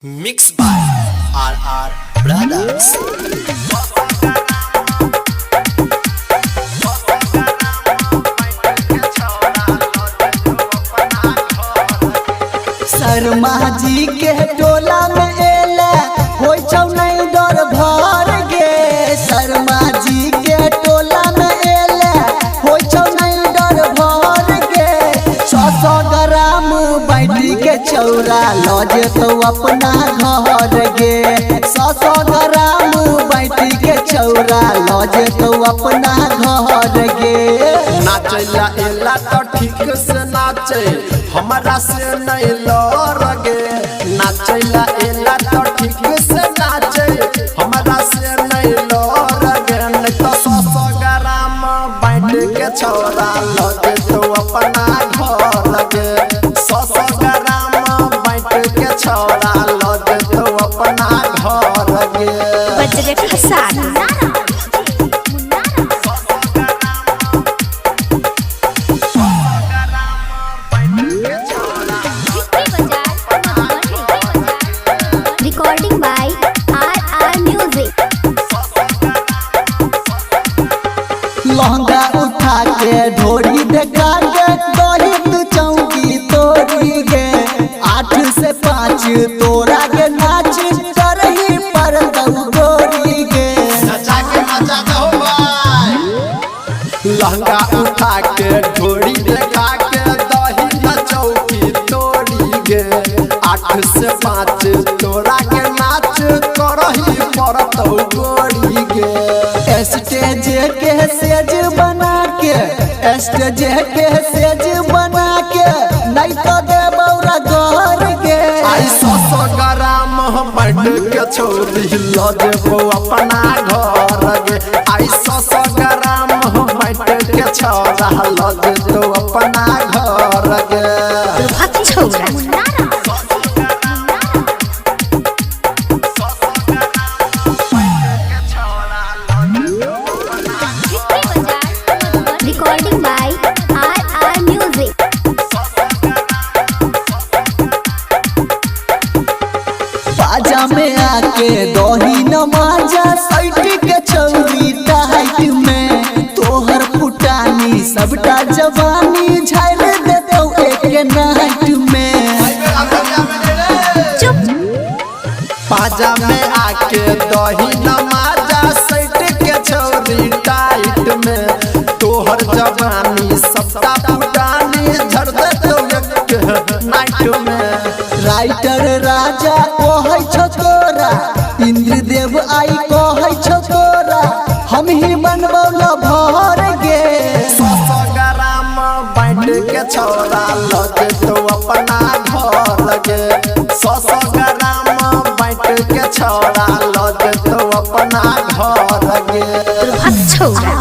Mix by R R Brothers. Sharma ji के टोला में एले होई छौ नहीं डर भर गे। शर्मा जी के टोला में एले होई छौ नहीं डर भर गे। 100 ग्राम बैठी के चौरा ल जेतौ अपना घर गे। 100 ग्राम बैठी के चौरा ल जेतौ अपना घर गे। नाचैला एला तो ठीक से नाचे, हमरा से नहीं लड़ गे। नाचैला एला तो ठीक से नाचे, हमरा से नहीं लड़ गे। नहीं तो 100 ग्राम बांट के छौरा लगे तो अपना घर गे। 100 ग्राम बांट के छौरा लगे तो अपना घर गे। बजरे फसाद Recording by RR Music. Lehenga उठा के ढोरी देखा के दही तू चौकी तोड़ी गे। 8 से 5 तोरा के नाच करही पर गोरी गे। नचा के मचा दो भाई। लहंगा उठा के ढोरी देखा के दही न चौकी तोड़ी गे। 8 से 5 तोरा के नाच करही पड़त गोरी गे। स्टेज के सेज बना के, स्टेज के सेज बना के नहीं तो देबौरा घर गे। आई 100 ग्राम बांट के छोरी ल देबो अपना घर गे। आई 100 ग्राम बांट के छोरा ल देबो अपना घर गे। छौरा Recording by RR Music. बाजा में आके दही नमाजा सैट के चौरी टाइट में। तोहर फुटानी सबटा जवानी झाड़ देतौ एक नाइट में। पाजा में आके दही नमाजा सैट के छौरी टाइट में। तोहर जवानी सबटा फुटानी झड़ देतौ एक नाइट में। राइटर राजा कहै छौ तोरा, इंद्रदेव आई कहै छौ तोरा, हम ही बनबौ भर गे। 100 ग्राम बांट के छौरा ल जेतौ अपना घर गे। 100 ग्राम बांट के छौरा ल जेतौ अपना घर गे। छौरा।